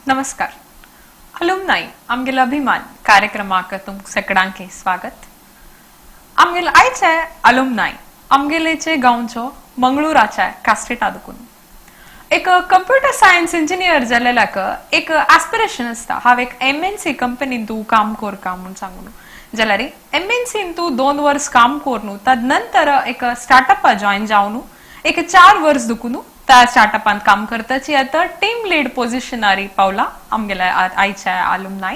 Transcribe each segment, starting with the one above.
नमस्कार. अलुमनाई आमगेलो अभिमान कार्यक्रमाक तुमकां सगळ्यांक स्वागत. आमगेले आयचे अलुमनाई आमगेलेचे गांवचो मंगळूराच्या कास्टेटा दुकून एक कंप्युटर सायन्स इंजिनियर जाल्ल्याक एक आस्पिरेशन आसता, हांव एक एमएनसी कंपनीन तूं काम करका म्हूण सांगून. जाल्यार एमएनसीन तूं 2 वर्स काम करून तद नंतर एक स्टार्टअप जॉईन जावन एक 4 वर्स दुकून त्या स्टार्टअपांत काम करताची आतां टीम लीड पोझिशनारी पावला आमगेल्या आयच्या आलुमनाय.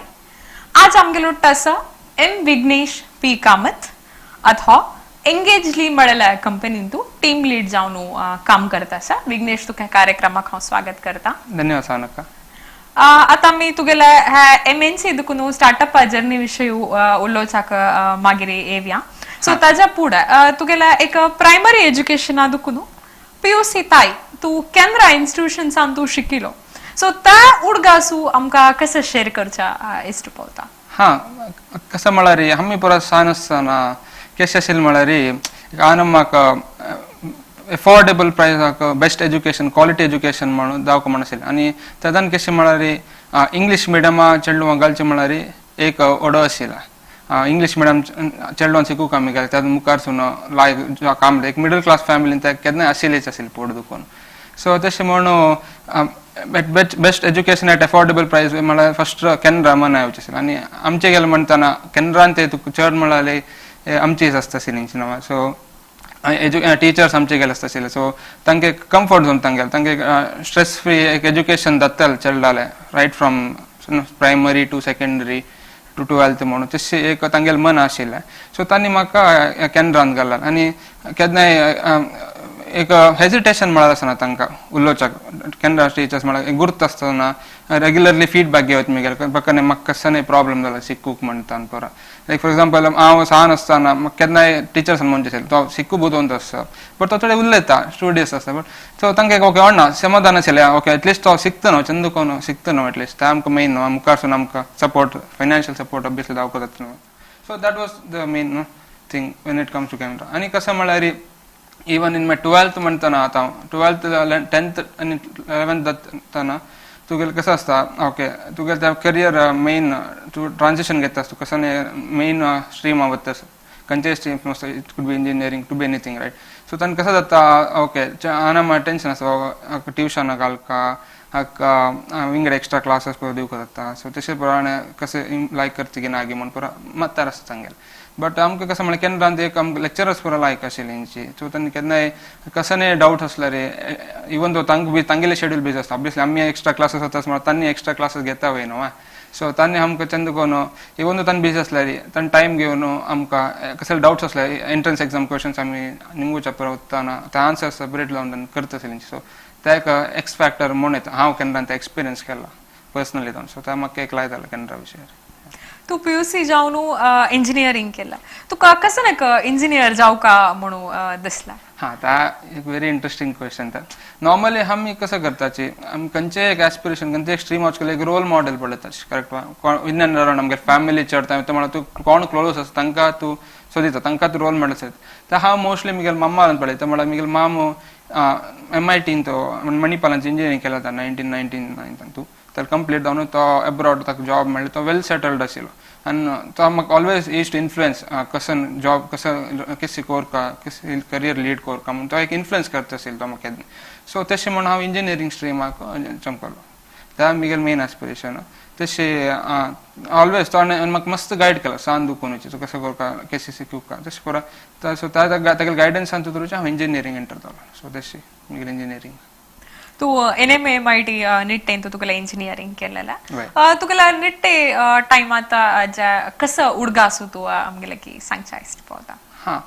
आज आमगेलो आसा एम विघ्नेश पी कामत. आतां हो एंगेजली म्हळ्यार कंपनीन तूं टीम लीड जावन काम करता आसा. विघ्नेश, तुका कार्यक्रमाक हांव स्वागत करता. धन्यवाद सानका. आतां आमी तुगेले ह्या एमएनसी दुकून स्टार्टअप जर्नी विशय उलोवचाक मागीर येवया. सो ताज्या फुडें तुगेले एक प्रायमरी एज्युकेशना दुकून पीयूसी ताय तूं केनरा इन्स्टिट्यूशन्सान तूं शिकिलो, सो त्या उडगासू आमकां कसं शेअर करच्या इश्ट पावता? हां, कसं म्हळ्यार आमी परत सान आसतना कशें आशिल्लें म्हळ्यार आनी म्हाका एफोर्डेबल प्रायसाक बेस्ट एज्युकेशन, क्वॉलिटी एज्युकेशन म्हणून जावंक म्हण आशिल्लें. आनी तेदान कशें म्हळ्यार इंग्लीश मिडियमा चेडवां घालचें म्हळ्यार एक ओडो आशिल्लो. इंग्लीश मिडियम चेडवान शिकूंक आमी गेले त्या मुखार सून लायक काम एक मिडल क्लास फॅमिलीन ते केन्नाय आशिल्लीच आशिल्ली पोट दुखून. सो तशें म्हणून बेस्ट एज्युकेशन एट एफोर्डेबल प्रायस म्हळ्यार फस्ट केनरा मन येवचें आशिल्लें. आनी आमचे गेले म्हणटना केनरान ते तुका चड म्हळ्यार आमचीच आसता आशिल्ली नांवां. सो टिचर्स आमचे गेले आसता आशिल्ले, सो तांकां कम्फर्ट झोन, तांगेले तांकां स्ट्रेस फ्री एक एज्युकेशन जातालें चेडवालें right from primary to secondary to 12th म्हणून तशें एक तांगेलें मन आशिल्लें. सो तांणी म्हाका केनरान घाला आनी केन्नाय एक हेजिटेशन म्हळ्यार आसना तांकां उलोवच्याक. केनरा टिचर्स म्हळ्यार गुर्त आसतना रेगुलरली फीडबॅक घेवत मुगेले, बकने म्हाका कसो प्रॉब्लम जाला शिकूंक म्हणटा परत. लायक फॉर एग्जाम्पल हांव सान आसतना म्हाका केन्नाय टिचर्सान म्हणचे आशिल्लें तो शिकू बुदवंत आसता बट तो थोडे उलयता स्टुडियस आसता बट सो तांकां ओके ना समाधान आशिल्लें, ओके एटलिस्ट तो शिकता न्हू, चंद कोन शिकता न्हू एटलिस्ट ते आमकां मेन न्हू, मुखार आमकां सपोर्ट फायनान्शियल सपोर्ट ऑब्वियसली जावपाक जाता न्हू. So that was the main thing when it comes to Canara. आनी कसं म्हळ्यार इवन इन my 12th म्हणटना आतां 12th 10th आनी 11th जातना तुगेलें कसं आसता ओके तुगेलें तें करियर मेन तूं ट्रान्जिशन घेता तूं कसं मेन स्ट्रीमा वता, खंयचेय stream it could be engineering to be anything right. So तांकां कसं जाता ओके आना मागीर टेंशन आसता ट्युशनाक घालका हाका विंगड एक्स्ट्रा क्लासीस पळय दिवंक जाता. सो तशें प्रमाणे कशें लायक करता की ना म्हूण पुरो मत्तार आसता तांगेलें. बट आमकां कसं म्हळ्यार केन्ना एक आमकां लेक्चरर्स पुरो लायक आशिल्ली तेंची. सो तांकां केन्नाय कसोय डावट आसल्यार इवन दो तांकां बी तांगेले शेड्यूल बीज आसता ऑब्वियसली आमी एक्स्ट्रा क्लासीस वता म्हळ्यार तांणी एक्स्ट्रा क्लासीस घेता वय न्हू. सो तांणी आमकां चंद कोन इवन दो तांणी बीज आसल्यार तांणी टायम घेवन आमकां कसले डावट्स आसल्यार एंट्रन्स एक्झाम क्वेश्चन्स आमी निमगुच्या पुरो वतना ते आन्सर्स सेपरेट लावन तांणी करता आशिल्ली. सो ते एक एक्स फॅक्टर म्हूण येता हांव केन्ना ते एक्सपिरियन्स केला पर्सनली जावन. सो ते म्हाका एक लायतालें केनरा विशयार. तूं पीयूसी जावन इंजिनियरींग केला, तुका कसं नाका इंजिनियर जावका म्हणून दिसला? हां, ता एक व्हेरी इंट्रस्टिंग क्वेश्चन. ता नॉर्मली आमी कसं करताची आमी खंयचेय एक एस्पिरेशन खंयचे एक स्ट्रीम वचून एक रोल मॉडेल पळयता करेक्ट. इन एंड अराउंड आमगे फॅमिली चड म्हणल्यार तूं कोण क्लोज आसा तांकां तूं सोदिता, तांकां तूं रोल मॉडेल सोदिता. हांव मोस्टली मुगेले मम्मा पळयता म्हळ्यार मुगेले मामू एमआयटीन तो मणिपालांत इंजिनियरींग केला 1999 तूं तर कंप्लीट जावन तो एब्रॉड ताका जॉब मेळ्ळो, तो वेल सेटल्ड आशिल्लो. आनी तो म्हाका ऑलवेज यूज टू इन्फ्लुएन्स कसं जॉब कसं कशें कोरका कशें करियर लीड कोरका म्हणून तो एक इन्फ्लुएन्स करता आशिल्लो तो म्हाका केन्ना. सो तशें म्हणून हांव इंजिनियरींग स्ट्रीमाक चमकलो, ते म्हगेलें मेन एस्पिरेशन. तशें ऑलवेज तो म्हाका मस्त गायड केला सान दुखून कसं कोरका कशें शिकूका तशें कोरा. सो तागेले गायडन्सान थ्रूचे हांव इंजिनियरींग एंटर जालो. सो तशें म्हगेलें इंजिनियरींग. तूं एनएमएमआयटी निट्टे तुगेलें इंजिनियरींग केलेलें, तुगेल्या निट्टे टायमात कसो उडगासू तूं आमगेले की सांगच्या इश्ट पावता? हां,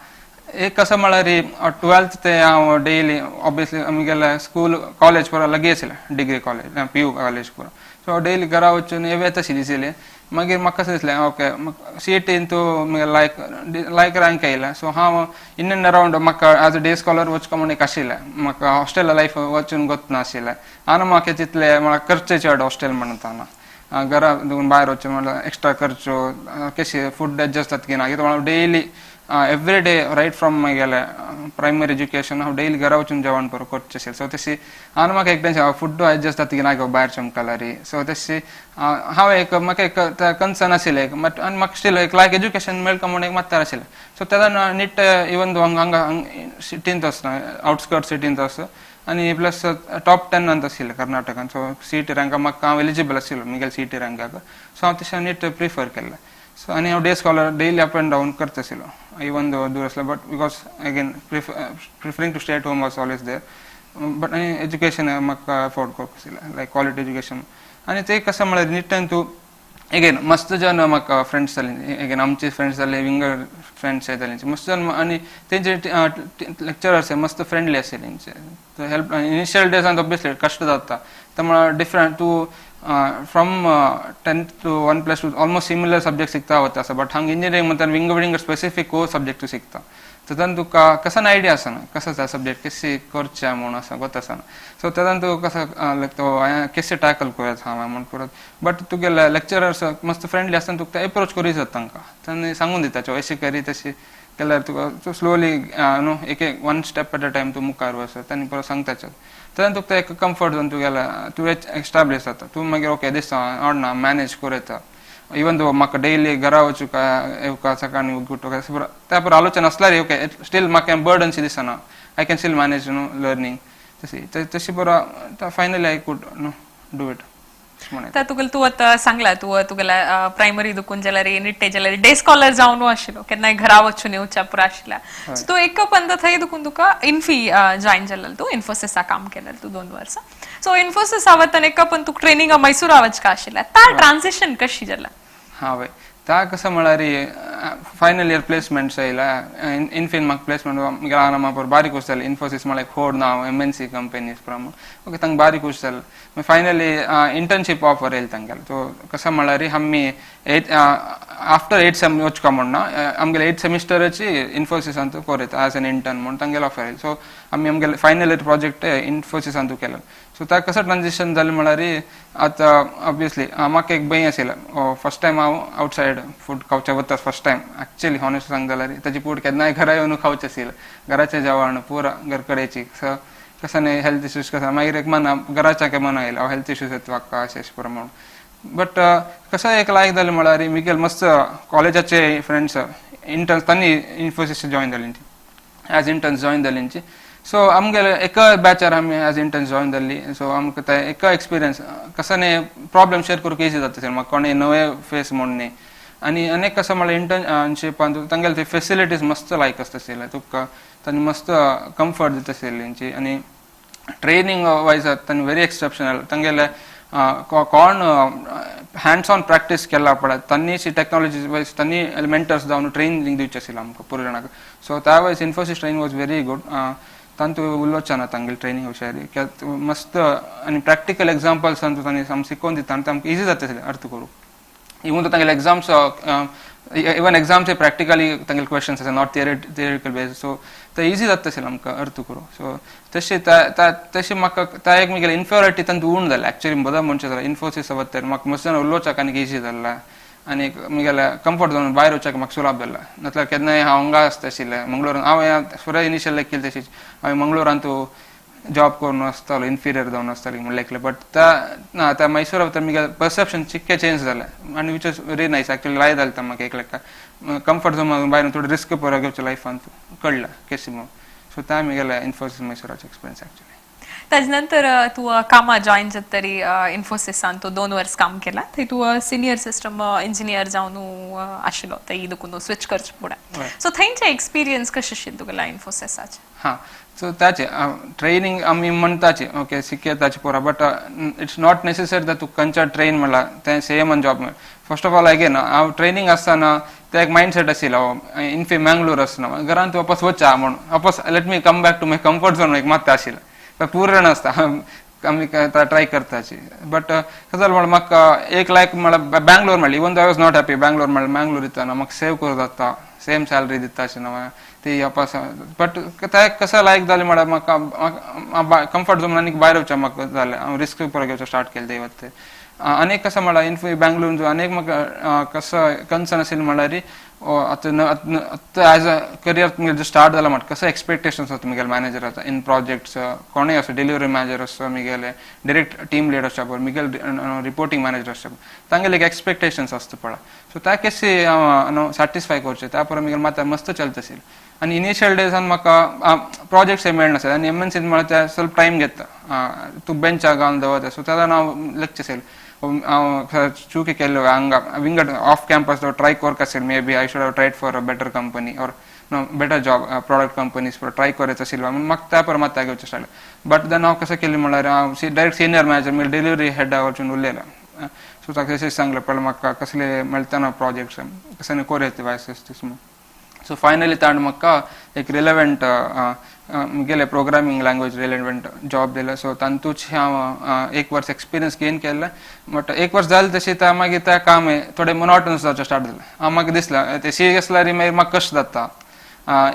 एक कसं म्हळ्यार 12th ते हांव डेली ऑब्वियसली आमगेले स्कूल कॉलेज पुरो लागीं आशिल्लें, डिग्री कॉलेज पीयू कॉलेज पुरो. सो डेली घरा वचून येता अशी दिशिल्लें. मागीर म्हाका कशें दिसलें ओके सीईटीन तूं मुगे लायक लायक रँक आयला. सो हांव इन एंड अराउंड म्हाका एज अ डे स्कॉलर वचपा म्हूण एक आशिल्लें, म्हाका हॉस्टेल लायफ वचून गोत नाशिल्लें आनी म्हाका तितलें म्हळ्यार खर्च चड हॉस्टेल म्हणटा घरा भायर वचून म्हळ्यार एक्स्ट्रा खर्च कशें फूड एडजस्ट जाता की ना कित्याक daily every day right from मागेले प्रायमरी एज्युकेशन हांव डेली घरा वचून जेवण बरो करचें आशिल्लें. सो तशी आनी म्हाका एक टेन्शन फूड एडजस्ट जाता की ना गो भायर चमकलारी. सो तशी हांव एक म्हाका एक कन्सर्न आशिल्लें एक बट आनी म्हाका स्टील एक लायक एज्युकेशन मेळका म्हूण एक मात्तार आशिल्लें. सो तेन्ना नीट इवन दो हांगा हांगा सिटींत आसना आउटस्कर्ट सिटींत आसा आनी प्लस टॉप 10 अंत आशिल्लें कर्नाटकान. सो सीटी रँका म्हाका हांव एलिजिबल आशिल्लो म्हगेले सीटी रँकाक. सो हांव तशें नीट प्रिफर केल्लें. सो आनी हांव day scholar daily up and down करता आशिल्लो इवन दो दूर आसलो but because again preferring to stay at home was always there but आनी एज्युकेशन म्हाका अफोर्ड करपाक आशिल्लें लायक क्वॉलिटी एज्युकेशन. आनी ते कशें म्हळ्यार निट्टान तूं एगेन मस्त जन म्हाका फ्रेंड्स जाले एगेन आमचे फ्रेंड्स जाले विंगड फ्रेंड्स जाले मस्त जन आनी तेंचे लेक्चरर्स मस्त फ्रेंडली आशिल्ले तेंचे हेल्प. इनिशियल डेजान ऑब्वियसली कश्ट जाता त्यामुळे डिफरंट तूं from 10th to 1+2 almost similar subject शिकता वता आसा बट हांगा इंजिनियरींग म्हणटा विंगड विंगड स्पेसिफीक को सब्जेक्ट तूं शिकता. तेतून तुका कसो आयडिया आसना कसो त्या सब्जेक्ट कशी करचे म्हूण आसा गोत आसना. सो तेतून तूं कसो लायक तो कशें टॅकल करत हांवें म्हूण परत बट तुगेले लेक्चरर्स मस्त फ्रेंडली आसतना तुका ते एप्रोच करी जाता तांकां तांणी सांगून दिता अशें करी तशी केल्यार तुका तूं स्लोली न्हू एक एक one step at a time तूं मुखार वचत तांणी परत सांगता. तेन्ना तुका एक कम्फर्ट झोन तुगेले तूं एस्टाब्लीश जाता तूं मागीर ओके दिसता आवडना मॅनेज करूं येता. इवन दो म्हाका डेली घरा वचूंक येवका सकाळी उठूंक त्या पर आलोचना आसल्यार ओके स्टील म्हाका बर्डन शी दिसना I can still manage न्हू लर्नींग तशी तशी बरो finally I could न्हू do it. तर तुगेले तूं आतां सांगला तूं तुगेले प्रायमरी दुकून जाल्यार निट्टे जाल्यार डे स्कॉलर जावन आशिल्लो केन्नाय घरा वचून येवच्या पुरो आशिल्ल्या. सो तूं एक पंद थंय दुकून तुका इन्फी जॉयन जालें तूं इन्फोसिसा काम केलें तूं 2 वर्सां. सो इन्फोसिसा वतना एक पण तुका ट्रेनिंग मैसूरा वचका आशिल्लें ता ट्रान्झिशन कशी जालें? हां वय ता कसं म्हळ्यार फायनल इयर प्लेसमेंट्स येयला इन्फीन म्हाका प्लेसमेंट म्हगेल्या मापर बारीक खुश जालें. इन्फोसिस म्हळ्यार एक व्हड नांव एमएनसी कंपनीज प्रमाण ओके तांकां बारीक खुश जालें. मागीर फायनली इंटर्नशीप ऑफर येयली तांगेलें. सो कसं म्हळ्यार आमी आफ्टर 8 सेम वचका म्हूण ना आमगेले 8 सेमिस्टराची इन्फोसिसांत कोरयता एज एन इंटर्न म्हूण तांगेले ऑफर येयली. सो आमी आमगेले फायनल इयर प्रोजेक्ट इन्फोसिसांत केलें. सो ताका कसं ट्रान्झिशन जालें म्हळ्यार आतां ऑब्वियसली म्हाका एक भंय आशिल्लो फर्स्ट टायम हांव आवटसायड फूड खावचें वता फर्स्ट टायम एक्चुअली हॉनेस्ट सांग जाल्यार ताजी फूड केन्नाय घरा येवन खावचें आशिल्लें घराचें जेवण पुरा घर कडेची. सो कसं न्ही हेल्थ इश्यूज कसं मागीर एक मना घराच्या मना येयलें हांव हेल्थ इश्यूज येता म्हाका अशें अशें पुरो म्हणून बट कसं एक लायक जालें म्हळ्यार मिगेल मस्त कॉलेजाचे फ्रेंड्स इंटर्न्स तांणी इन्फोसिस जॉयन जाली एज इंटर्न्स जॉयन जाली. सो आमगेले एका बॅचार आमी एज इंटर्न्स जॉयन जाल्ली. सो आमकां ते एका एक्सपिरियन्स कसं न्ही प्रॉब्लम शेअर करूंक इजी जाता म्हाका कोणें नवे फेस म्हूण न्ही. आनी अनेक कसं म्हळ्यार इंटर्नशिपान तांगेले ते फेसिलिटीज मस्त लायक आसता आशिल्ले तुका तांणी मस्त कम्फर्ट दिता आशिल्ले तेंची आनी ट्रेनिंग वायज तांणी व्हेरी एक्सेप्शनल तांगेले कोण हँड्स ऑन प्रॅक्टीस केला पळय तांणी टॅक्नॉलॉजी वायज तांणी मेंटर्स जावन ट्रेनिंग दिवचें आशिल्लें आमकां पुरो जाणांक. सो त्या wise Infosys training was very good. तांतू उलोवचें ना तांगेले ट्रेनिंग विशयार मस्त आनी प्रॅक्टिकल एग्जाम्पल्स तांणी आमकां शिकोवन दिता आनी आमकां इजी जाता आशिल्लें अर्थ करूंक. इवन तांगेले एग्जाम्स इवन एग्जाम्स प्रॅक्टिकली तांगेले क्वेश्चन्स आसा not theoretical base. सो ते इजी जाता आशिल्लें आमकां अर्थ करूंक. सो तशें तशें म्हाका त्या एक म्हगेलें इन्फिरियरिटी तांतूं उण जालें एक्चुअली बदल म्हणचें जाल्यार इन्फोसिस वता म्हाका मस्त जाण उलोवच्याक आनीक इजी जाल्लें आनी म्हगेलें कम्फर्ट झोन भायर वचपाक म्हाका सुलाभ जालें. नातल्यार केन्नाय हांव हांगा आसता आशिल्लें मंगळूरान हांव फुडें इनिशियल केलें तशीच हांवें मंगळूरांत जॉब करून आसतालो इन्फिरियर जावन आसतालो म्हणलें एकलें बट त्या ना त्या मैसूरा भितर म्हगेलें परसेप्शन चिक्कें चेंज जालें आनी which was very nice actually लायक जालें म्हाका एक लेखा कम्फर्ट झोन भायर थोडे रिस्क पळोवपाक घेवचें लायफान कळ्ळें केसी म्हणून. सो त्या म्हगेलें इन्फोसिस मैसूराचें एक्सपिरियन्स एक्चुअली. ताजे नंतर तूं कामां जॉयन जाता तरी इन्फोसिसान तूं 2 वर्स काम केलां थंय तूं सिनियर सिस्टम इंजिनियर जावन आशिल्लो थंय दुकून स्विच करचें फुडें. सो थंयचें एक्सपिरियन्स कशें आशिल्लें तुगेलें इन्फोसिसाचें? हां सो ताचे ट्रेनिंग आमी म्हणटाचे ओके शिकयताचे पुरा but it's not necessary that तुका खंयच्या ट्रेन म्हणला तें सेम जॉब मेळ. फर्स्ट ऑफ ऑल अगेन हांव ट्रेनिंग आसतना ते एक मायंडसेट आशिल्लो इन्फी मँगलोर आसतना घरांत वापस वचा म्हणून वापस let me come back to my comfort zone एक मात्ता आशिल्लें पूर्ण आसता आमी ट्राय करताची. बट कसं जालें म्हळ्यार म्हाका एक लायक म्हळ्यार बँगलोर मेळ्ळी even though I was not happy Bangalore मेळ्ळें मँगलोर दितना म्हाका सेव करूं जाता सेम सॅलरी दिता अशें ना ती वापस बट ते कसं लायक जालें म्हळ्यार म्हाका कम्फर्ट झोन आनीक भायर वचचें म्हाका जालें हांव रिस्क परत घेवचें स्टार्ट केलें ते वते. अनेक कसं म्हळ्यार इन्फी बँगलोर अनेक म्हाका कसो कन्सर्न आशिल्लें म्हळ्यार आतां आतां एज अ करियर तुमगेलें स्टार्ट जाला म्हणटा, कसो एक्सपेक्टेशन्स आसता तुमगेले मॅनेजराचो इन प्रोजेक्ट्स, कोणूय आसूं, डिलिव्हरी मॅनेजर आसूं, मिगेले डिरेक्ट टीम लीड आसता पळय, मिगेले रिपोर्टींग मॅनेजर आसता पळय, तांगेले एक एक्सपेक्टेशन्स आसता पळय. सो त्या केसी हांव न्हू सॅटिस्फाय करचें, त्या परत मिगेले माथ्यार मस्त चलता आशिल्लें. आनी इनिशियल डेजान म्हाका प्रोजेक्ट्स मेळनासले आनी एमएनसीन म्हळ्यार ते ಸ್ವಲ್ಪ टायम घेता, तूं बेंचाक घालून दवरता. सो तेन्ना हांव लेगचे आशिल्लें, हांव चुकी केल्लो हांगा विंगड ऑफ कॅम्पस ट्राय करपाक आशिल्लें, maybe I should have tried for a better company or no better job, product companies try करत आशिल्लो म्हणून म्हाका त्या पर मात घेवचें आसलें. बट then हांव कसं केलें म्हणल्यार हांव डायरेक्ट सिनियर मॅनेजर मागीर डिलिव्हरी हेडा वचून उलयलें. सो ताका तशें सांगलें, पळय म्हाका कसले मेळतना प्रोजेक्ट्स कसं कोर येता वायस म्हणून. सो फायनली ताणें म्हाका एक रिलेवंट म्हगेले प्रोग्रामींग लँग्वेज रिलेवंट जॉब दिलो. सो तातूंच हांव एक वर्स एक्सपिरियन्स गेन केल्लें. बट एक वर्स जालें तशें त्या मागीर त्या काम थोडें मोनोटनस जावचें स्टार्ट जालें. हांव म्हाका दिसलें ते सिरियस आसल्यार मागीर म्हाका कशें जाता,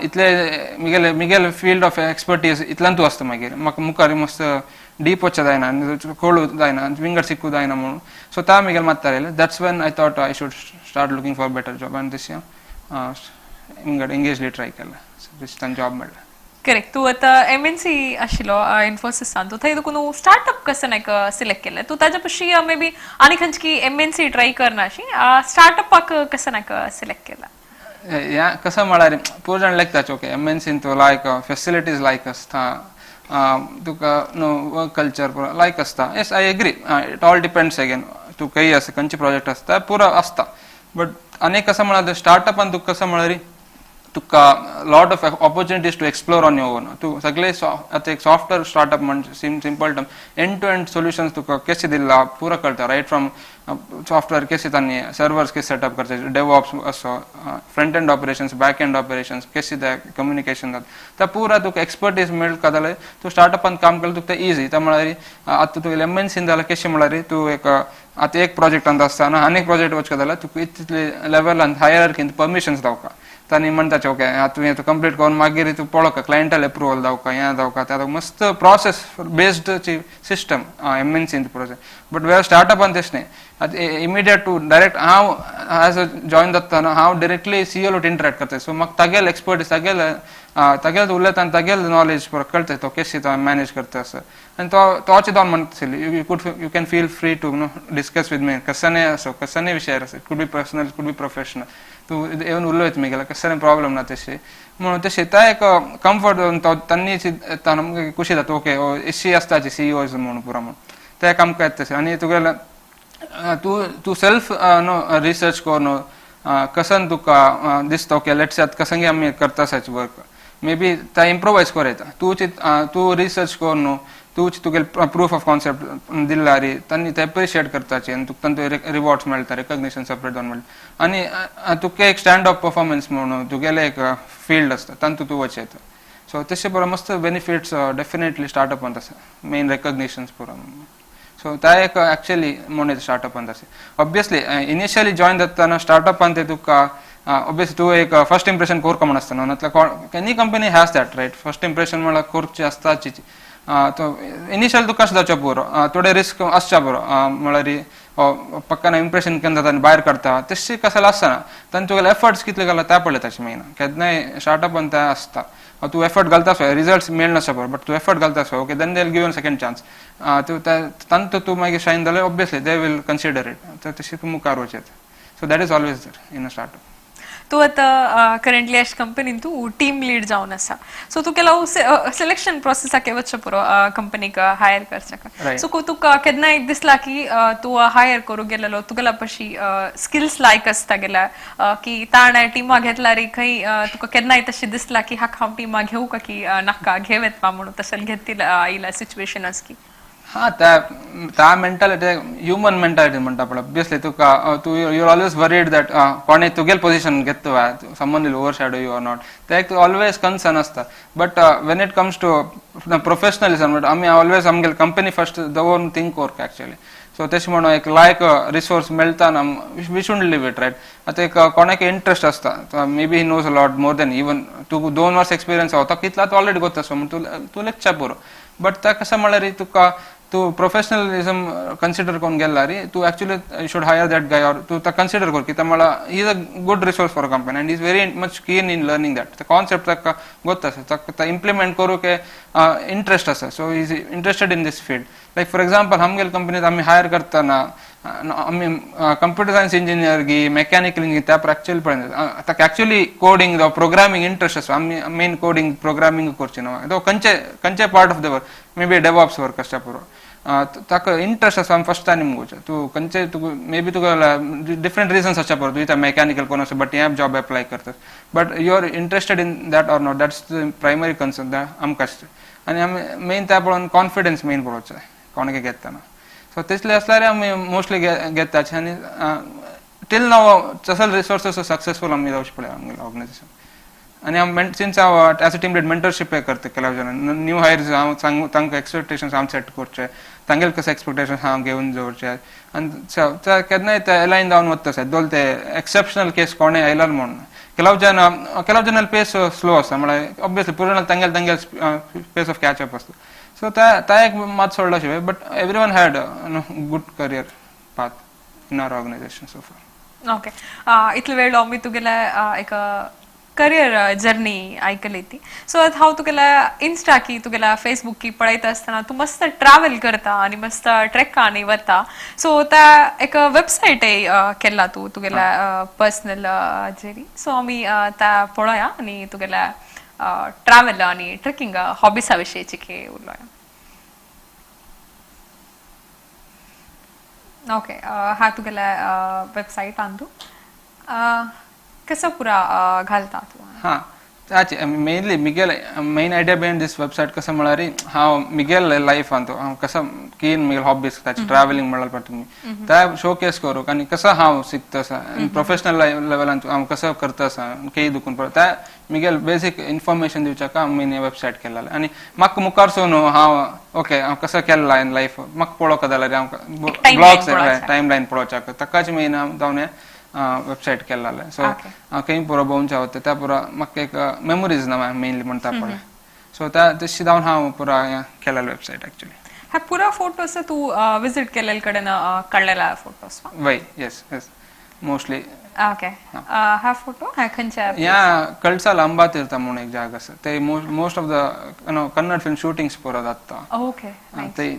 इतले मिगेले मिगेले फिल्ड ऑफ एक्सपर्टीज इतल्यान तूं आसता, मागीर म्हाका मुखार मस्त डीप वचचें जायना आनी कोळू जायना आनी विंगड शिकूं जायना म्हणून. सो त्या मिगेले मात्तार येयलें, that's when I thought I should start looking for better job आनी तशें हांव विंगड एंगेजली ट्राय केलें, जॉब मेळ्ळें. करेक्ट. तूं आतां एमएनसी आशिल्लो इन्फोसिसान, तूं थंय तुका न्हू स्टार्टअप कसं नायक सिलेक्ट केलें? तूं ताच्या पशी मे बी आनी खंयची एमएनसी ट्राय करनाशी, स्टार्टअपाक कसं नायक सिलेक्ट केला? या कसं म्हळ्यार पूर जाण लेखतात, ओके एमएनसीन तूं लायक फेसिलिटीज लायक आसता तुका, न्हू वर्क कल्चर लायक आसता. Yes, I agree, it all depends again तूं खंय आसा, खंयचे प्रोजेक्ट आसता पुरो आसता. बट आनी कसं म्हळ्यार स्टार्टअपान तुका कसं म्हळ्यार तुका lot of opportunities to explore on your own. तूं सगळे आतां एक सॉफ्टवेअर स्टार्टअप म्हणजे simple term end to end solutions तुका कशें दिला पुरो कळटा, रायट फ्रॉम सॉफ्टवेअर कशें तांणी सर्वर्स कशें सेटअप करचे, डेवऑप्स असो, front end operations, back end operations कशें ते कम्युनिकेशन जाता, त्या पुरा तुका एक्सपर्टीज मेळटा जाल्यार तूं स्टार्टअपान काम केलें तुका तें इजी. त्या म्हळ्यार आतां तुका एमएनसीन जाल्यार कशें म्हळ्यार तूं एक आतां एक प्रोजेक्टान आसतना आनी एक प्रोजेक्ट वचका जाल्यार तुका इतले लेवलान हायरार्कीन परमिशन्स दावका, तांणी म्हणटाचे ओके आतां तुवें कंप्लीट करून मागीर तूं पळोवका, क्लायंटाल एप्रुवल दावका, हें दावका, ते आतां मस्त प्रोसेस बेस्ड सिस्टम एमएनसीन प्रोसेस. बट वेर स्टार्टअपान तशें न्ही, आतां इमिडिएट टू डायरेक्ट हांव एज अ जॉयन जातना हांव डायरेक्टली सीईओ लोट इंटरेक्ट करता. सो म्हाका तागेले एक्सपर्टीज, तागेले तागेले उलयता आनी तागेले नॉलेज पुरो कळटा, तो कशें तो मॅनेज करता असो. आनी तो तोच दोन म्हणटा आशिल्ली, you can feel free to no discuss with me, कसने असो कसने विशयार आसो, it could be personal, could be professional, तूं येवन उलयत मुगेलो, कसलें प्रॉब्लम ना तशें म्हणून. तशें तो एक कम्फर्ट तो तांणी आमकां खुशी जाता, ओके एशी आसताची सीईओज म्हणून पुरो म्हणून ते आमकां येता तशें. आनी तुगेलें तूं तूं सेल्फ न्हू रिसर्च करून कसन तुका दिसता, ओके let's आतां कसंगे आमी करता आसाच वर्क, मे बी ते इम्प्रोवायज कर येता, तूं तूं रिसर्च कर न्हू, तूं तुगेले प्रूफ ऑफ कॉन्सेप्ट दिल्यार तांणी ते एप्रिशिएट करताचे आनी तुका तांचे रिवॉर्ड्स मेळटा, रेकग्निशन सेपरेट जावन मेळटा आनी तुका एक स्टँड ऑफ परफॉर्मन्स म्हणून तुगेलें एक फिल्ड आसता, तातूंत तूं वच येता. सो तशें पुरो मस्त बेनिफिट्स डेफिनेटली स्टार्टअपांत आसा, मेन रेकग्निशन्स पुरो. सो त्या एक एक्चुअली म्हणून स्टार्टअपांत आसा. ऑब्वियसली इनिशियली जॉयन जातना स्टार्टअपांत ते तुका ऑब्वियसली तूं एक फर्स्ट इम्प्रेशन कोरका म्हण आसता न्हू, any company has that right, first impression म्हळ्यार करची आसताची. तो इनिशियल तुका कशें जावचें पुरो, थोडे रिस्क आसच्या पुरो, म्हळ्यार पक्कान इम्प्रेशन केन्ना जाता आनी भायर काडटा तशें कसलें आसना. तांचे तुगेले एफर्ट्स कितले घाला त्या पळयताचे मेन, केन्नाय स्टार्टअपान तें आसता, तूं एफर्ट घालता आसो, रिजल्ट्स मेळनासता बरो, बट तूं एफर्ट घालता आसो, okay then they will give second chance. तूं तांतूत तूं मागीर शायन जाल्यार obviously they will consider it, तशें तूं मुखार वचत. So that is always there in a startup. तूं आतां करंटली अशे कंपनीन तूं टीम लीड जावन आसा, सो तूं केला सिलेक्शन प्रोसेसाक वचचें पुरो कंपनीक हायर करच्याक. सो तुका केन्नाय दिसला की तूं हायर करूंक गेलेलो तुगेल्या पशी स्किल्स लायक आसता गेल्या की ताणें टिमा घेतल्यार खंय तुका केन्नाय तशें दिसला की हाका हांव टिमा घेवं का की नाका घेव येता म्हणून तशें घेतील आयला सिच्युएशन आस की? हा, त्या त्या मेंटालिटी, ह्युमन मेंटालिटी म्हणटा पळय, ऑब्वियसली तुका तूं you are always worried that कोणे तुगेल पोझिशन घेतलो, someone will overshadow you or not, ते एक ऑलवेज कन्सर्न आसता. But when it comes to professionalism, आमी ऑलवेज आमगेले कंपनी फर्स्ट दवरून थिंक करता एक्चुअली. सो तशें म्हणून एक लायक रिसोर्स मेळटा ना, we should leave it, right? आतां एक कोणाक इंट्रस्ट आसता, maybe he knows a lot more than even तूं 2 वर्स एक्सपिरियन्स आसा, तो कितला तो ऑलरेडी गोत आसा म्हणून तूं तूं लेगच्या पुरो. बट त्या कसं म्हळ्यार तुका तूं प्रोफेशनलिझम कन्सिडर करून गेला रे तूं actually you should hire that guy or तूं ताका कन्सिडर कर कित्याक म्हळ्यार he is a good resource for company and is very much keen in learning that. Concept ताका गोत आसा, ताका इम्प्लिमेंट करूंक इंट्रस्ट आसा, so is interested in this field. Like for example आमगेले कंपनीत आमी हायर करतना आमी कंप्युटर सायन्स इंजिनियर गी मेकॅनिकल इंजिनियर त्या एक्चुअली पळयना, ताका एक्चुअली कोडिंग जावं प्रोग्रामींग इंट्रस्ट आसा. आमी मेन कोडिंग प्रोग्रामींग करची ना, तो खंयचे खंयचे part of the work may be DevOps work आसता पुरो ताका इंट्रस्ट आसा. आमी फर्स्ट टायम वचो तूं खंयचे तुका मे बी तुका डिफरंट रिजन्स आसच्या पुरो, तूं इथं मेकॅनिकल कोण आसा बट हें जॉब एप्लाय करता, but you are interested in that or not, that's the primary concern आमकां आसता. आनी आमी मेन त्या पळोवन कॉन्फिडन्स मेन पळोवचें कोणाक घेतना. सो तितले आसल्यार आमी मोस्टली घेताचे आनी टील नाव तसले रिसोर्सेस सक्सेसफूल आमी जावचे पळय आमगेले ऑर्गनायझेशन. आनी हांव सिन्स हांव एज अ टीम लीड मेंटरशीप करता ಕೆಲವು जन न्यू हायर्स हांव सांग तांकां एक्सपेक्टेशन्स हांव सेट करचे, तांगेले कशें एक्सपेक्टेशन्स हांव घेवन दवरचे आनी केन्नाय ते अलायन जावन वता आसा. दोल ते एक्सेप्शनल केस कोणें आयला म्हणून ಕೆಲವು ಜನ ಪೇಸ್ ಸ್ಲೋ आसता, म्हळ्यार ऑब्वियसली पुराय तांगेले तांगेले पेस ऑफ कॅच अप आसता. सो त्या एक मात सोडला शिवाय but every one had good career path in our organization so far. Okay, इतलो वेळ आमी तुगेले एक करियर जर्नी आयकली ती. सो आतां हांव तुगेल्या इन्स्टा की तुगेल्या फेसबूक की पळयता आसतना तूं मस्त ट्रॅवल करता आनी मस्त ट्रेकांनी वता. सो त्या एक वेबसायटय केला तूं तुगेल्या पर्सनल जेरी, सो आमी त्या पळोवया आनी तुगेल्या ट्रॅवल आनी ट्रेकिंग हॉबिसा विशीं की उलोवया. ओके, हा तुगेल्या वेबसायटान तूं कसो पुरा घालता तूं? हां, ताचे mainly Miguel main idea behind this website कसं म्हळ्यार हांव मिगेल लायफान तो हांव कसो कीन मिगेल हॉबीज ताचे ट्रॅव्हलिंग म्हळ्यार पण तुमी त्या शोकेस करूंक आनी कसो हांव शिकता आसा प्रोफेशनल लेवलान हांव कसो करता आसा केय दुखून पळय त्या मिगेल बेसीक इन्फॉर्मेशन दिवच्याक हांव वेबसायट केल्लें. आनी म्हाका मुखार सो न्हू हांव ओके हांव कसो केल्ला इन लायफ म्हाका पळोवंक जाल्यार हांव ब्लॉग्स टायम लायन पळोवच्याक ताकाच मेन हांव जावन वेबसायट केल्लें. सो हांव खंय पुरो भोंवच्या वता त्या पुरो म्हाका एक मेमोरीज ना मेनली म्हणटा पळय, सो त्या तशी जावन हांव पुरा केलेलो वेबसायट एक्चुअली. हा पुरा फोटोज तूं विजीट केलेले कडेन काडलेला फोटोज? वय, येस येस मोस्टली. ओके, हा फोटो हा खंयच्या? ह्या कळसाल अंबा तीर्थ म्हणून एक जागा आसा, ते most of the Kannada film shootings पुरो जाता. ओके,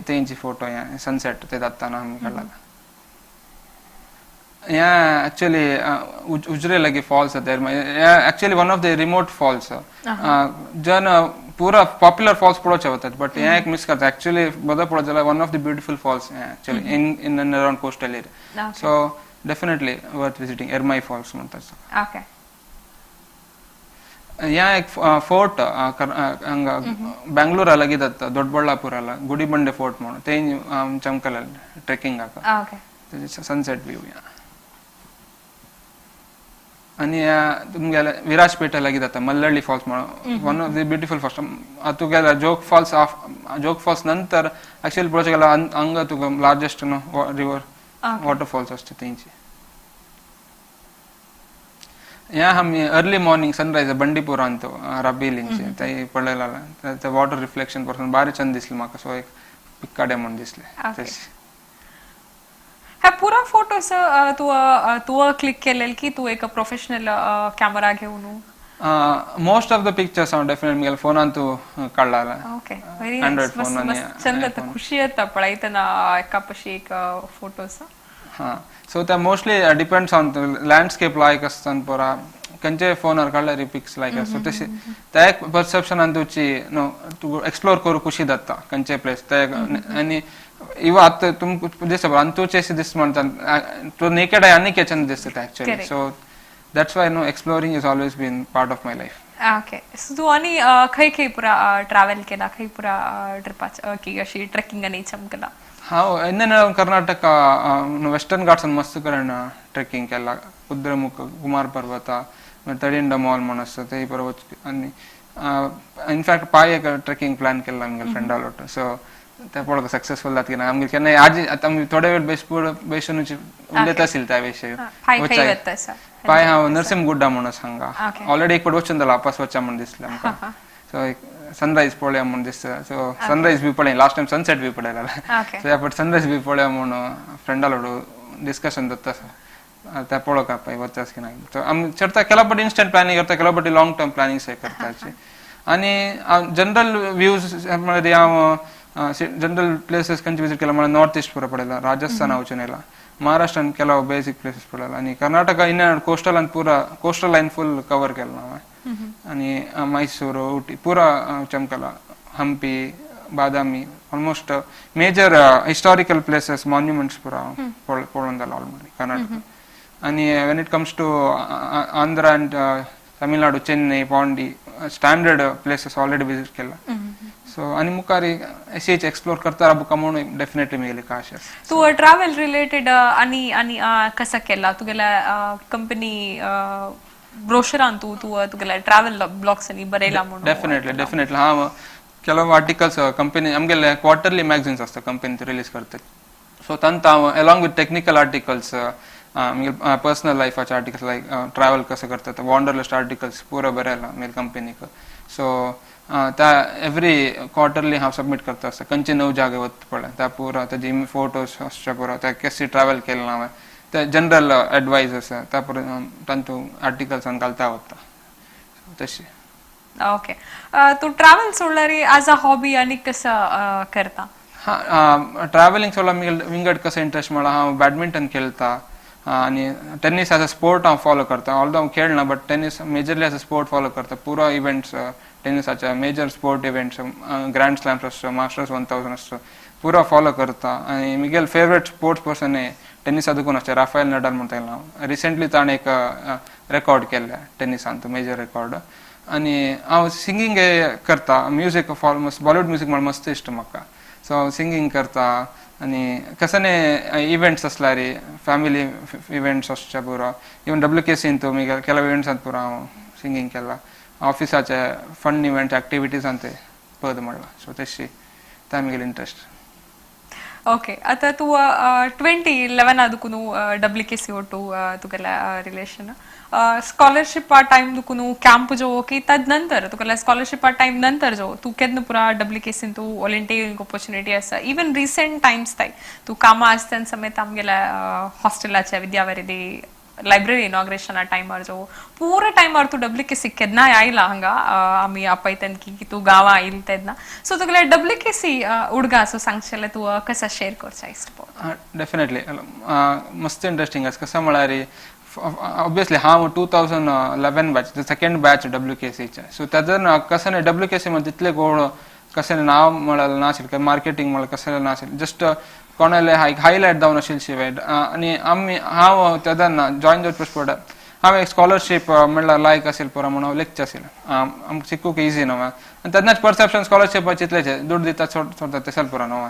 तेंची फोटो ह्या सनसेट ते जाताना आमी काडला. Yeah, actually, Ujire lagi falls are there. Yeah, actually one of the remote falls. जन पूरा popular falls पळोवचे वतात, but yeah एक मिस करता. Actually, बदल पळोवचे जाल्यार one of the beautiful falls actually in and around coastal area. So definitely worth visiting. Ermai Falls म्हणतात. Okay. Yeah, एक fort हंगा ಬೆಂಗಳೂರು ಅಲಾಗಿದತ್ತ ದೊಡ್ಡಬಳ್ಳಾಪುರ ಅಲ್ಲ ಗುಡಿಬಂಡೆ ಫೋರ್ಟ್ म्हणून ते ಚಮಕಲ ಟ್ರೆಕ್ಕಿಂಗ್ ಆಕ. Okay. Sunset view. आणि तुमगेले विराजपेट लागीं जाता मल्लळ्ळी फॉल्स म्हणून one of the beautiful falls. तुगेले जोग फॉल्स जोग फॉल्स नंतर ऍक्च्युअली पळोवचें गेल्यार हांगा तुका लार्जस्ट रिवर वॉटरफॉल्स आसता तेंची. ह्या आमी अर्ली मॉर्निंग सनरायज बंडीपूर अंत रबीलिंचे ते पळयला ते वॉटर रिफ्लेक्शन पासून भारी चंद दिसले म्हाका, सो एक पिक काडया म्हणून दिसले. हा पुरा फोटोस तू तू क्लिक केलेल की तू एक प्रोफेशनल कॅमेरा घेऊन? मोस्ट ऑफ the pictures हांव डेफिनेटली म्हगेल्या फोनान तूं काडला. ओके, व्हेरी नायस, मस्त चंद येता, खुशी येता पळयतना एका पशी एक फोटोस. हां, सो ते मोस्टली डिपेंड्स ऑन लँडस्केप लायक आसता पुरा खंयचे फोनार काडल्यार पिक्स लायक आसता तशें त्या एक परसेप्शनान तुची न्हू तूं एक्सप्लोर करूंक खुशी जाता खंयचे प्लेस ते. आनी इव आतां तुमकां दिसता पळय अंतूचे दिस म्हणटा तूं नेकेड I आनी चंद दिसता actually. So that's why no exploring is always been part of my life. Okay, so तूं आनी खंय खंय पुरा ट्रॅवल केला, खंय पुरा ट्रिपाच की अशी ट्रेकिंग आनी चमकला? हांव इन कर्नाटक वेस्टर्न घाट्सान मस्त कडेन ट्रेकिंग केला. कुद्रेमुख, कुमार पर्वत, तडिंड माल म्हूण आसता ते परत आनी इनफॅक्ट पांय एक ट्रेकिंग प्लॅन केला आमगेले फ्रेंडा लोट. सो ते पळोवंक सक्सेसफूल जाता की ना आमगेले केन्नाय आज आतां आमी थोडे वेळ बेसून उलयता आशिल्ले त्या विशयी. पांय हांव नरसिंह गुड्डा म्हणून आसा हांगा ऑलरेडी एक फावट वचून जाला, वापस वचया म्हूण दिसलें आमकां. सो एक सनरायज पळोवया म्हूण दिसता. सो सनरायज बी पळय, लास्ट टायम सनसेट बी पळयलें. सो ह्या फावट सनरायज बी पळोवया म्हूण फ्रेंडा डिस्कशन जाता आसा, त्या पळोवंक पळय वचास की ना. सो आमी चडता केला पटी इन्स्टंट प्लॅनिंग करता, केला पटी लॉंग टर्म प्लॅनिंग करताची. आनी जनरल व्ह्यूज म्हळ्यार हांव जनरल प्लेसीस खंयचे विजीट केला म्हळ्यार नॉर्थ ईस्ट पुरा पळयला, राजस्थान वचून येयला, महाराष्ट्रान ಕೆಲವು ಬೇಸಿಕ್ प्लेसीस पळयला आनी कर्नाटका इन कोस्टलान पुरा कोस्टल लायन फुल कवर केला हांवें. आनी मैसूर, उटी पुरा चमकला, Hampi, Badami, almost major historical places, monuments पुरा पळोवन जाला ऑलमोस्ट कर्नाटका. आनी when it comes to Andhra and Tamil Nadu, Chennai, Pondy, standard places already visit केला. सो आनी मुखार अशेच एक्सप्लोर करता बुका म्हणून डेफिनेटली मेगेली आशा आसा. तूं ट्रॅव्हल रिलेटेड आनी आनी कसं केला तुगेल्या कंपनी ब्रोशरान तूं तूं तुगेल्या ट्रॅव्हल ब्लॉग्सांनी बरयला म्हणून? Definitely, definitely. हांव ಕೆಲವು आर्टिकल्स कंपनी आमगेले क्वार्टरली मॅगझिन्स आसता कंपनी रिलीज करतात, सो तांत हांव अलॉंग विथ टेक्निकल आर्टिकल्स आमगे पर्सनल लायफाचे आर्टिकल्स लायक ट्रॅव्हल कसं करतात, वॉन्डरलस्ट आर्टिकल्स पुरो बरयला आमगे कंपनीक. सो त्या एवरी क्वार्टरली हांव सबमीट करता आसता, खंयचे नव जागे वता पळय त्या पुरो ताजी फोटोज आसचे पुरो, त्या कशें ट्रॅव्हल केलें हांवें, ते जनरल एडवायस आसा त्या पुरो तांतू आर्टिकल्सान घालता वता तशें. ओके, तूं ट्रॅव्हल सोडल्यार ॲज अ हॉबी आनी कसं करता? हा, ट्रॅव्हलिंग सोडल्यार मागीर विंगड कसो इंट्रस्ट म्हळ्यार हांव बॅडमिंटन खेळटा आनी टेनीस एज अ स्पोर्ट हांव फॉलो करता. ऑल्दो हांव खेळना, but tennis majorly as a sport follow करता. पुरो इव्हेंट्स टेनिसाचे, major sport events, grand slams आसतो, मास्टर्स 1000 आसतो, पुरो फॉलो करता. आनी म्हगेले फेवरेट स्पोर्ट्स पर्सन टेनिसा देखून आसता राफेल नडाल म्हणटा हांव. रिसेंटली ताणें एक रेकॉर्ड केल्ले टेनिसान, मेजर रेकॉर्ड. आनी हांव सिंगींग करता, म्युजीक फॉलो, मस्त बॉलिवूड म्युजीक म्हळ्यार मस्त इश्ट म्हाका. सो हांव सिंगींग करता आनी कसने इव्हेंट्स आसल्यार, फॅमिली इव्हेंट्स आसचे पुरो, इवन WKC मागीर ಕೆಲವು इव्हेंट्सांत पुरो हांव सिंगींग केला, ऑफिसाचे फन इव्हेंट एक्टिविटीजान ते पद म्हणलां. सो तशी ते म्हगेली इंट्रस्ट. ओके, आता तूं 2011 दुकून WKC ಒಟ್ಟು तुगेले रिलेशन, स्कॉलरशिपा टायम दुकून कॅम्प जो की तद नंतर तुगेले स्कॉलरशिपा टायम नंतर जो तूं केन्ना पुरा WKC तूं व्हॉलंटियरिंग ऑपॉर्च्युनिटी आसा, इवन रिसेंट टायम्स ताय तूं कामां आसतना समेत आमगेल्या हॉस्टेलाच्या विद्यावारिधी लायब्ररी इनॉग्रेशना टायमार जो पुरा टायमार तूं WKC केन्नाय आयला हांगा, आमी आपयतन की तूं गांवां आयल तेन्ना. सो तुगेले WKC उडगा सो सांगचेलें तूं कसं शेअर करचा इश्ट पळोवन? डेफिनेटली, मस्त इंट्रस्टिंग आसा. कसं म्हळ्यार ऑब्वियसली हांव 2011 बॅच, सेकंड बॅच WKCचे. सो तेन्ना कसं न्ही WKC मध्ये तितले गोड कशें नांव म्हळ्यार नाशिल्लें, मार्केटिंग म्हळ्यार कशें नाशिल्लें, जस्ट कोणाले हायलायट जावन आशिल्ले शिवाय. आनी आमी हांव तेन्ना जॉयन जावचे पडटा, हांव एक स्कॉलरशीप म्हणल्यार लायक आशिल्लें पुरो म्हणून लेखचें आशिल्लें, आमकां शिकूंक इजी न्हू. आनी तेन्नाच परसेप्शन स्कॉलरशिपाचें इतलेचें दुड दिता सोडटा तशें पुरो न्हू.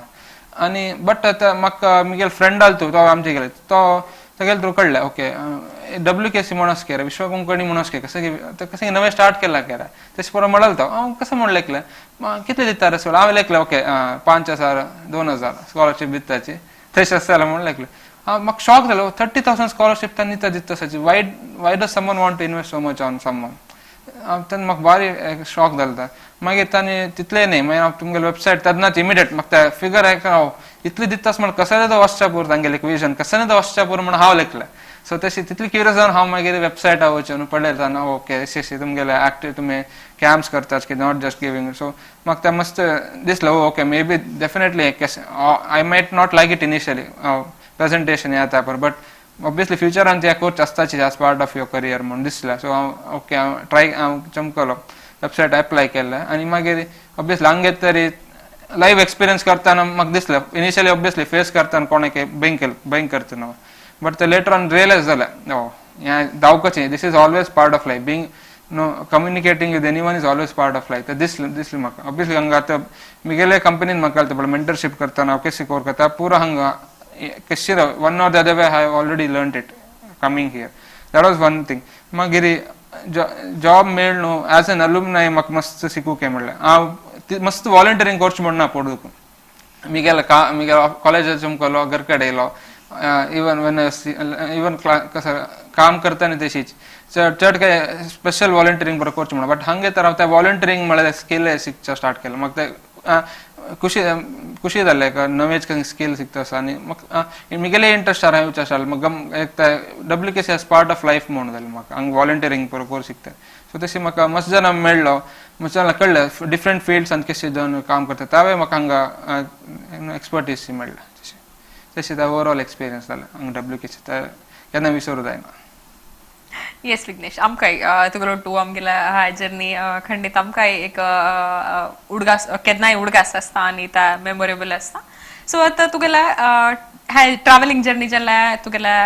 आनी बट आतां म्हाका म्हगेलो फ्रेंड आसलो तो आमचे गेले, तो तेगेले थ्रू कळ्ळें ओके WKC म्हणून आसा केरे, विश्व कोंकणी म्हणून आसा कशें कशें नवें स्टार्ट केलां केरे तशें पुरो म्हणल तो. हांव कसं म्हूण लेखलें, कितले दिता रे हांवें लेखलें ओके 5,000 2,000 स्कॉलरशीप दिताची तशें आसा जाल्यार म्हूण लेखलें. हांव म्हाका शॉक जालो, 30,000 स्कॉलरशीप तांणी दिता दिता आसाची, why does someone want to invest so much on someone. तेन्ना म्हाका भारी शॉक जालो. मागीर तांणी तितलें न्ही, मागीर हांव तुमगेले वेबसायट तेन्नाच इमिडिएट म्हाका ते फिगर हांव इतलें दितास म्हण कसलें तो वचच्या पुरो तांगेलें विजन कसलें तो वचच्या पुरो म्हण हांव लेखलें. सो तशी तितली क्युरियस जावन हांव मागीर वेबसायटार वचून पळयता ओके अशें अशें तुमगेले एक्टिव तुमी कॅम्प्स करतात की not just giving. सो म्हाका तें मस्त दिसलें okay maybe definitely I might not like it initially presentation येता पळय, बट ऑब्वियसली फ्युचरान ते course आसताची as part of your career म्हूण दिसलें. सो हांव ओके हांव ट्राय हांव चमकलो वेबसायट एप्लाय केलें आनी मागीर ऑब्वियसली हांगा तरी लायव्ह एक्सपिरियन्स करतना म्हाका दिसलें इनिशियली ऑब्वियसली फेस करतना कोणाक बँक करता न्हू, बट ते लेटर ऑन रियलायज जालें ओ हें धांवपाचें, this is always part of life, being no communicating with anyone is always part of life. ते दिसलें दिसलें म्हाका. ऑब्वियसली हांगा आतां म्हगेले कंपनीन म्हाका पळय मेंटरशीप करतना हांव कशें करता पुरो हांगा कशी one or the other way I have already learn it coming here, that was one thing. मागीर जॉब मेळ न्हू एज एन अलुमनाय म्हाका मस्त शिकूंक मेळ्ळें. हांव मस्त वॉलंटियरींग करचें म्हण ना पडूंक, म्हगेले म्हगेल्या कॉलेजाचो चमकलो घर कडेन येयलो इवन when even कसं काम करताना तशीच चड चड काय स्पेशल व्हॉलंटियरिंग बरोबर करचें म्हणून, बट हांगे तर हांव ते व्हॉलंटियरिंग म्हळ्यार स्किल शिकचा स्टार्ट केलं. मग ते खुशी खुशी जालें, एक नवेच स्किल शिकता आसा. आनी म्हाका मिगेले इंट्रस्ट आहा विचार जालो. म्हाका एक ते WKC as part of life म्हणून जालें म्हाका हांगा व्हॉलंटियरिंग बरोबर शिकता. सो तशी म्हाका मस्त जाणां मेळ्ळो, मस्त जाणां कळ्ळें डिफरंट फिल्ड्सान कशे जावन काम करता, तावे म्हाका हांगा एक्सपर्टीज मेळ्ळा. तशें ते ओवरऑल एक्सपिरियन्स जालें हांगा WKC, ते केन्ना विसरूं जायना. येस विघ्नेश, आमकांय तुगेलो टू आमगेल्या ह्या जर्नी खंडीत आमकांय एक उडगास, केन्नाय उडगास आसता आनी ता मेमोरेबल आसता. सो आतां तुगेल्या ह्या ट्रॅव्हलिंग जर्नी जाल्यार तुगेल्या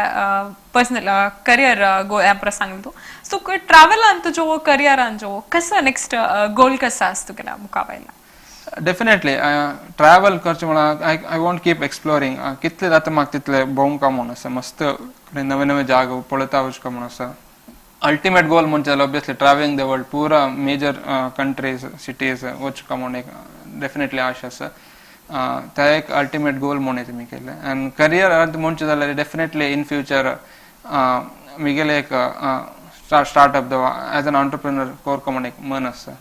पर्सनल करियर गो ह्या सांगलें तूं. सो ट्रॅव्हलान तुजो करियरान जो कसो नेक्स्ट गोल कसो आसा तुगेल्या मुखा वयला? डेफिनेटली ट्रॅव्हल करचें म्हळ्यार I want keep exploring. कितले जाता म्हाका तितले भोंवका म्हूण आसा, मस्त नवे नवे जागो पळयता वचका म्हूण आसा. अल्टिमेट गोल म्हणजे ऑब्वियसली ट्रॅव्हलिंग the world, पुरा मेजर कंट्रीज सिटीज वचका म्हूण एक डेफिनेटली आश आसा. ते एक अल्टिमेट गोल म्हूण मी केलें. आनी करियर म्हणचें जाल्यार डेफिनेटली इन फ्युचर मिगेले एक स्टार्टअप एज एन ऑन्टरप्रिनर कोरका म्हूण एक मन आसा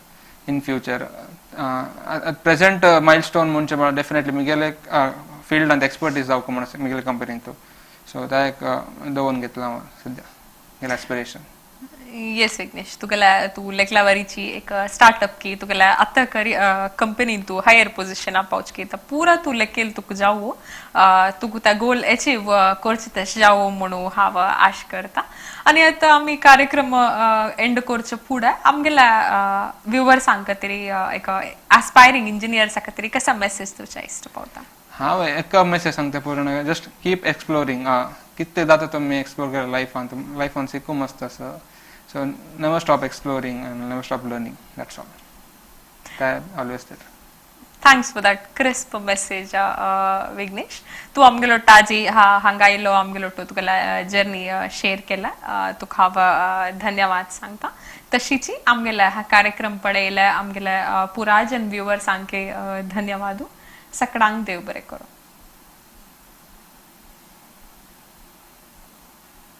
in future. At present milestone म्हणजे डेफिनेटली मिगेले फील्डांत एक्सपर्टीज जावका म्हूण आसा मिगेले कंपनीन. सो ते एक दवरून घेतला हांव सद्या मिगेलें एस्पिरेशन. येस विघ्नेश, तुगेल्या तूं लेकलावरीची एक स्टार्टअप की तुगेल्या आतां करी कंपनीन तूं हायर पोझिशना पावच की पुरा तूं लेकेल तुका जावो, तुका त्या गोल एचीव करचें तशें जावो म्हणून हांव आश करता. आनी आतां आमी कार्यक्रम एंड करचे फुडें आमगेल्या व्युवर्सांक खातीर, एक आस्पायरींग इंजिनियर्सा खातीर कसा मेसेज तुज्या इश्ट पावता? हांव एक मेसेज सांगता पूर्ण, जस्ट कीप एक्सप्लोरींग. कितें जाता तुमी एक्सप्लोर करा लायफान, लायफान शिकूं मस्त आसा. So never stop exploring and never stop learning. That's all. That always there. Thanks for that crisp message, Vignesh. तूं आमगेलो टाजी हा हांगा आयलो, आमगेलो तुगेला जर्नी शेअर केला, तुका हांव धन्यवाद सांगता. तशीच आमगेला हा कार्यक्रम पळयले आमगेल्या पुराजन व्युवर्सांके धन्यवाद. सकडांक देव बरें करूं.